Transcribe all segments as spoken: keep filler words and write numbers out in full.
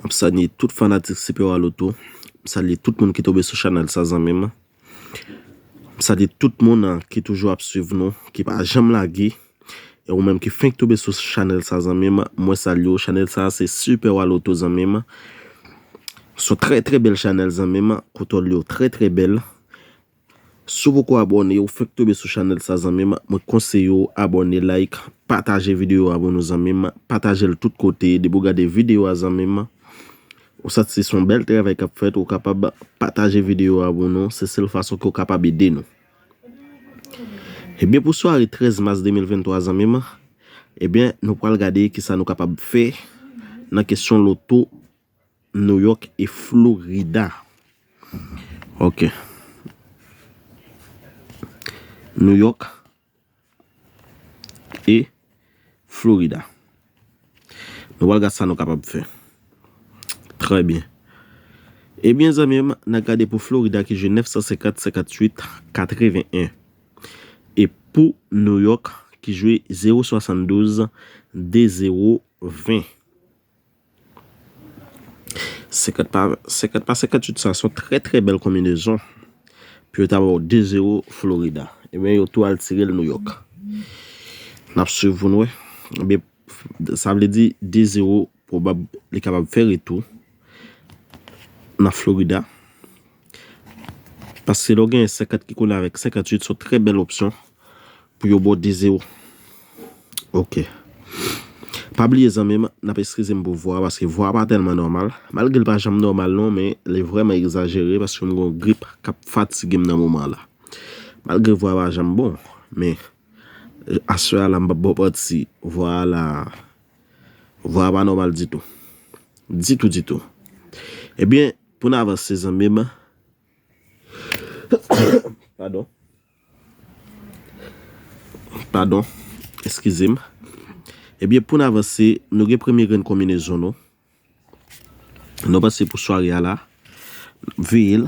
M salye tout fanatik Super Wa Loto. M salye tout moun ki tonbe sou chanèl sa, zanmi m. M salye tout moun, ah, ki toujou ap swiv nou, ki pa janm lage. E ou menm ki fenk tonbe sou chanèl sa, zanmi m, mwen salye w. Chanèl sa se Super Wa Loto, zanmi m. Se yon trè, trè bèl chanèl, zanmi m. Kontwòl yo trè, trè bèl. Si w poko abòne, ou fenk tonbe sou chanèl sa, zanmi m, mwen konseye w abòne, like, pataje videyo a pou nou, zanmi m. Pataje l tout kote. Depi w gade videyo a, zanmi m, ou santi se yon bèl travay k ap fèt, ou kapab pataje videyo a pou nou. Se sèl fason ke w kapab ede nou. Ebyen, pou sware trèz mas de mil venntwa, zanmi m, ebyen, nou pral gade kisa nou kapab fè nan kesyon loto New York e Florida. Ok. New York e Florida. Nou pral gade sa nou kapab fè. Trè byen. Ebyen, zanmi m, n a gade pou Florida ki jwe nèf san senkant, senkantuit, katreven en. E pou New York ki jwe zewo swasanndouz, de zewo, ven. Senkant pa, senkant pa senkantuit, sa se yon trè, trè bèl konbinezon. Pou yo ta ba w de zewo Florida. Ebyen, yo tou al tire l New York. N ap swiv pou n wè. Ebyen, sa vle di de zewo pwobab li kapab fè retou nan Florida. Paske lè w genyen senkant ki kole avèk senkantuit, se yon trè bèl opsyon pou yo ba w de zewo. Ok. Pa bliye, zanmi m, n ap eskize m pou vwa a, paske vwa a pa tèlman nòmal. Malgre l pa janm nòmal non, men li vrèman egzajere paske m gen yon grip k ap fatige m nan moman an la. Malgre vwa a pa janm bon, men aswè a la m p ap ba w manti, vwa a la, vwa a pa nòmal ditou. Ditou, ditou. Ebyen, pou n avanse, zanmi m, Padon. Padon. Eskize m. Ebyen, pou n avanse, nou gen premye grenn konbinezon nou. Nou pase pou sware a la. Veye l.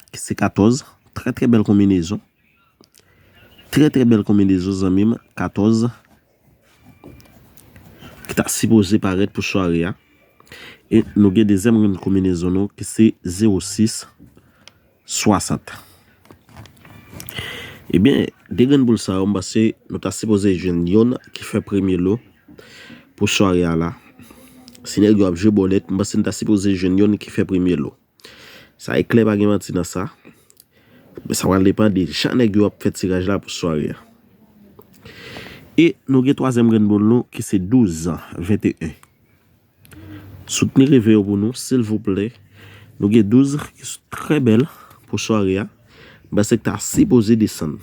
Ki se katòz. Trè, trè bèl konbinezon. Trè, trè bèl konbinezon, zanmi m. Katòz. Ki ta sipoze parèt pou sware a. E nou gen dezyèm grenn konbinezon nou ki se zewo sis swasant. Ebyen, de grenn boul sa yo, m panse nou ta sipoze jwenn yonn ki fè premye lo pou sware a la. Si nèg yo ap jwe bòlèt, m panse nou ta sipoze jwenn yonn ki fè premye lo. Sa e klè, pa gen manti nan sa. Men sa pral depann de jan nèg yo ap fè tiraj la pou sware a. E nou gen twazyèm grenn boul nou ki se douz, venteyen. Soutni reve yo pou nou, silvouplè. Nou gen douz ki s-, trè bèl pou sware a. M panse ki ta sipoze desann.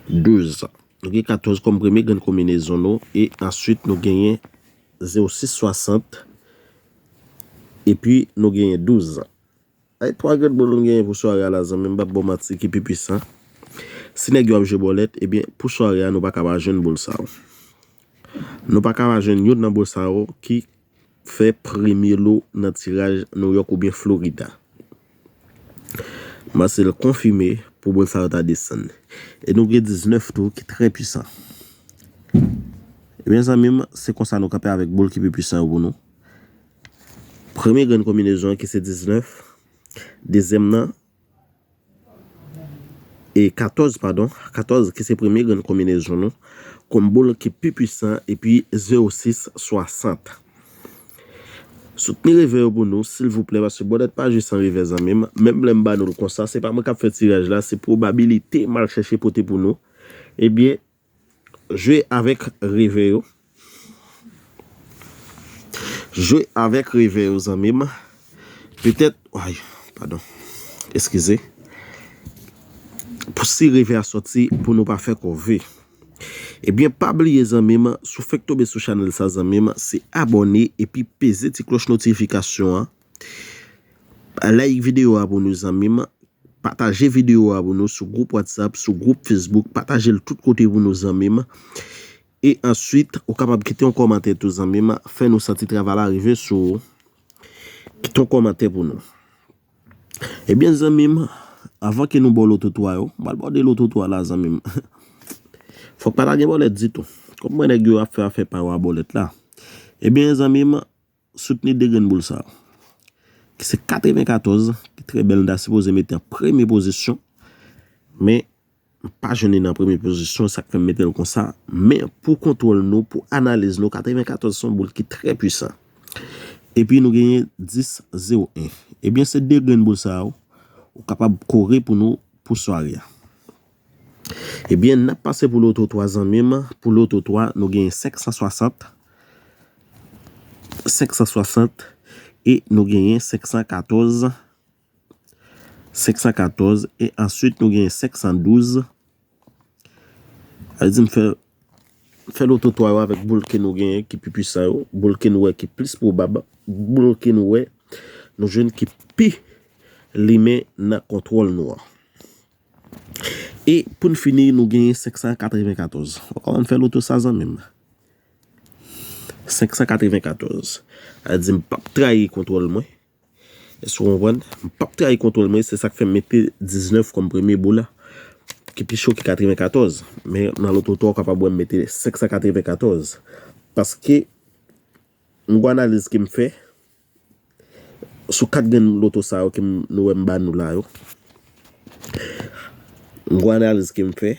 Douz. Nou gen katòz kòm premye grenn konbinezon nou. E answit, nou genyen zewo sis swasant. Epi, nou genyen douz. Ay, twa grenn boul nou genyen pou sware a la, zanmi m, m p ap ba w manti, ki pi pwisan. Si nèg yo ap jwe bòlèt, ebyen, pou sware a, nou pa ka pa jwenn boul sa yo. Nou pa ka pa jwenn youn nan boul sa yo ki fè premye lo nan tiraj New York oubyen Florida. M panse l konfime pou boul sa yo ta desann. E nou gen diznèf tou ki trè pwisan. Ebyen, zanmi m, se konsa nou kanpe avèk boul ki pi pwisan yo pou nou. Premye grenn konbinezon an ki se diznèf. Dezyèm nan, e katòz, padon. Katòz ki se premye grenn konbinezon nou. Kòm boul ki pi pwisan, epi zewo sis swasant. Soutni reve yo pou nou, silvouplè, paske bòlèt pa jwe san reve, zanmi m. Menm lè m ba nou l konsa, se pa mwen k ap fè tiraj la, se pwobabilite m al chèche pote pou nou. Ebyen, jwe avèk reve yo. Jwe avèk reve yo, zanmi m. Petèt, ay, padon. Eskize. Pou si reve a sòti, pou nou pa fè kòve. Ebyen, pa bliye, zanmi m, si w fèk tonbe sou chanèl sa, zanmi m, se abòne epi peze ti klòch notifikasyon an. Like videyo a pou nou, zanmi m. Pataje videyo a pou nou sou gwoup WhatsApp, sou gwoup Facebook. Pataje l tout kote pou nou, zanmi m. E answit, ou kapab kite yon kòmantè tou, zanmi m. Fè nou santi travay la rive sou ou. Kite yon kòmantè pou nou. Ebyen, zanmi m, avan ke nou ba w loto twa yo, m pral ba w de loto twa la, zanmi m. Fòk pa ta gen bòlèt ditou. Kòm mwen nèg yo ap fè afè pa yo a bòlèt la. Ebyen, zanmi m, soutni de grenn boul sa yo. Ki se katrevenkatòz, ki trè bèl, m ta sipoze mete an premye pozisyon. Men, m pa jwenn li nan premye pozisyon, sa k fè m mete l konsa. Men, pou kontwòl nou, pou analiz nou, katrevenkatòz se yon boul ki trè pwisan. Epi nou genyen dis zewo en. Ebyen, se de grenn boul sa yo, ou kapab kore pou nou pou sware a. Ebyen, n ap pase pou loto twa, zanmi m. Pou loto twa, nou genyen senk san swasant, senk san swasant, e nou genyen senk san katòz, senk san katòz, e answit nou genyen senk san douz. Sa vle di m fè, fè loto twa yo avèk boul ke nou genyen ki pi pwisan yo, boul ke nou wè ki plis pwobab, boul ke nou wè nou jwenn ki pi limen nan kontwòl nou an. E pou n fini, nou genyen senk san katrevenkatòz. Ou konprann, fè loto sa, zanmi m. Senk san katrevenkatòz. Sa vle di m p ap trayi kontwòl mwen. Èske w konprann? M p ap trayi kontwòl mwen, se sa k fè m mete diznèf kòm premye boul la, ki pi cho ki katrevenkatòz. Men nan loto twa, w kapab wè m mete senk san katrevenkatòz. Paske, m gon analiz ke m fè sou kat grenn loto sa yo ke m, nou wè m ba nou la yo. M gon analiz ke m fè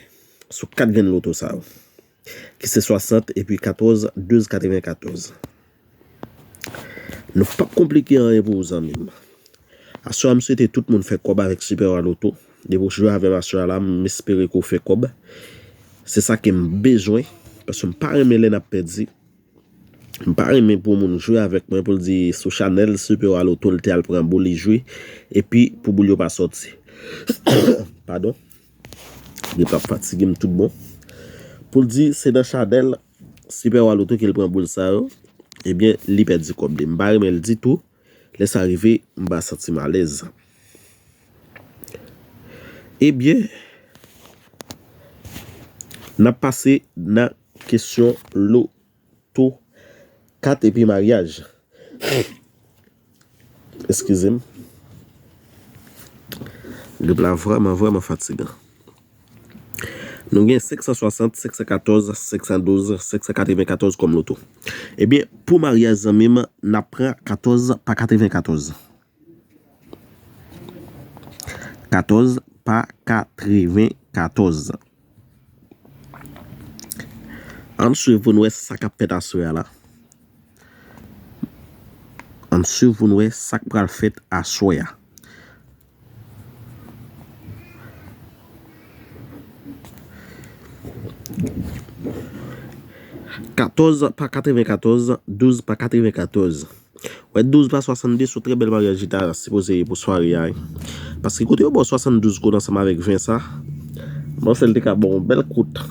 sou kat grenn loto sa yo. Ki se swasant epi katòz, douz, katrevenkatòz. Nou p ap konplike anyen pou ou, zanmi m. Aswè a, m swete tout moun fè kòb avèk Super Wa Lotto. Depi w jwe avè m aswè a la, m espere ke w fè kòb. Se sa ke m bezwen, paske m pa renmen lè n ap pèdi. M pa renmen pou moun jwe avèk mwen, pou l di sou chanèl Super Wa Lotto l te al pran boul, li jwe, epi pou boul yo pa sòti. Padon. Li p ap fatige m tout bon. Pou l di se nan chanèl Super Wa Lotto ke l pran boul sa yo, ebyen, li pèdi kòb li. M pa renmen l ditou. Lè sa rive, m pa santi m alèz. Ebyen, n ap pase nan kesyon loto kat epi maryaj. Eskize m. Grip la vrèman, vrèman fatigan. Nou gen senk san swasant, senk san katòz, senk san douz, senk san katrevenkatòz kòm loto. Ebyen, pou maryaj, zanmi m, n ap pran katòz pa katrevenkatòz. Katòz pa katrevenkatòz. Ann swiv pou n wè sa k ap fèt aswè a la. Ann swiv pou n wè sa k pral fèt aswè a. Katòz pa katrevenkatòz, douz pa katrevenkatòz. Wè, douz pa swasannde, se yon trè bèl maryaj li ta sipoze ye pou sware a, wi. Paske kote yo ba w swasanndouz kote ansanm avèk ven sa, m panse l te ka ba w yon bèl kout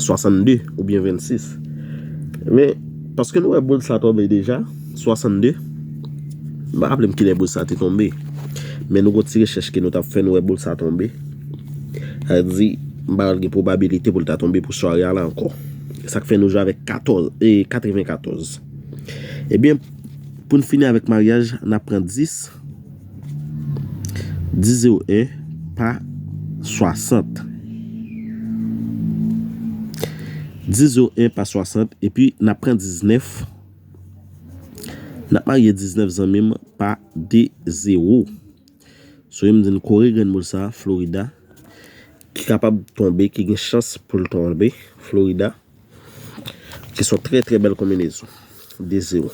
swasannde oubyen vennsis. Men, paske nou wè boul sa tonbe deja, swasannde. M pa raple m kilè boul sa te tonbe. Men nou gon ti rechèch ke nou t ap fè, nou wè boul sa tonbe. Sa vle di, m pa wè l gen pwobabilite pou l ta tonbe pou sware a la ankò. Sa k fè nou jwe avèk katòz, e, katrevenkatòz. Ebyen, pou n fini avèk maryaj, n ap pran dis, dis zewo en pa swasant. Dis zewo en pa swasant, epi n ap pran diznèf. N ap marye diznèf, zanmi m, pa de zewo. Sou yo m di n kore grenn boul sa, Florida, ki kapab tonbe, ki gen chans pou l tonbe, Florida, ki se yon trè, trè bèl konbinezon. De zewo.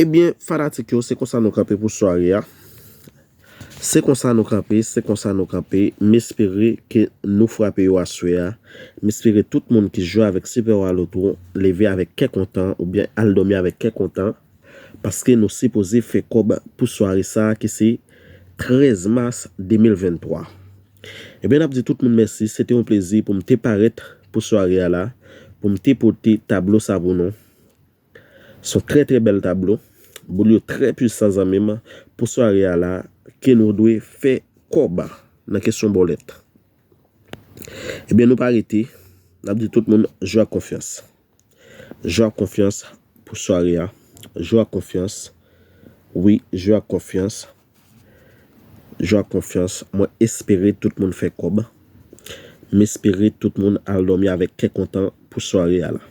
Ebyen, fanatik yo, se konsa nou kanpe pou sware a. Se konsa nou kanpe, se konsa nou kanpe. M espere ke nou frape yo aswè a. M espere tout moun ki jwe avèk Super Wa Lotto leve avèk kè kontan oubyen al dòmi avèk kè kontan. Paske nou sipoze fè kòb pou sware sa a ki se trèz mas de mil venntwa. Ebyen, n ap di tout moun mèsi. Se te yon plezi pou m te parèt pou sware a la, pou m te pote tablo sa pou nou. Se yon trè, trè bèl tablo. Boul yo trè pwisan, zanmi m. Pou sware a la, ke nou dwe fè kòb nan kesyon bòlèt. Ebyen, nou pa rete. N ap di tout moun, jwe ak konfyans. Jwe ak konfyans pou sware a. Jwe ak konfyans. Wi, jwe ak konfyans. Jwe ak konfyans. Mwen espere tout moun fè kòb. M espere tout moun al dòmi avèk kè kontan pou sware a la.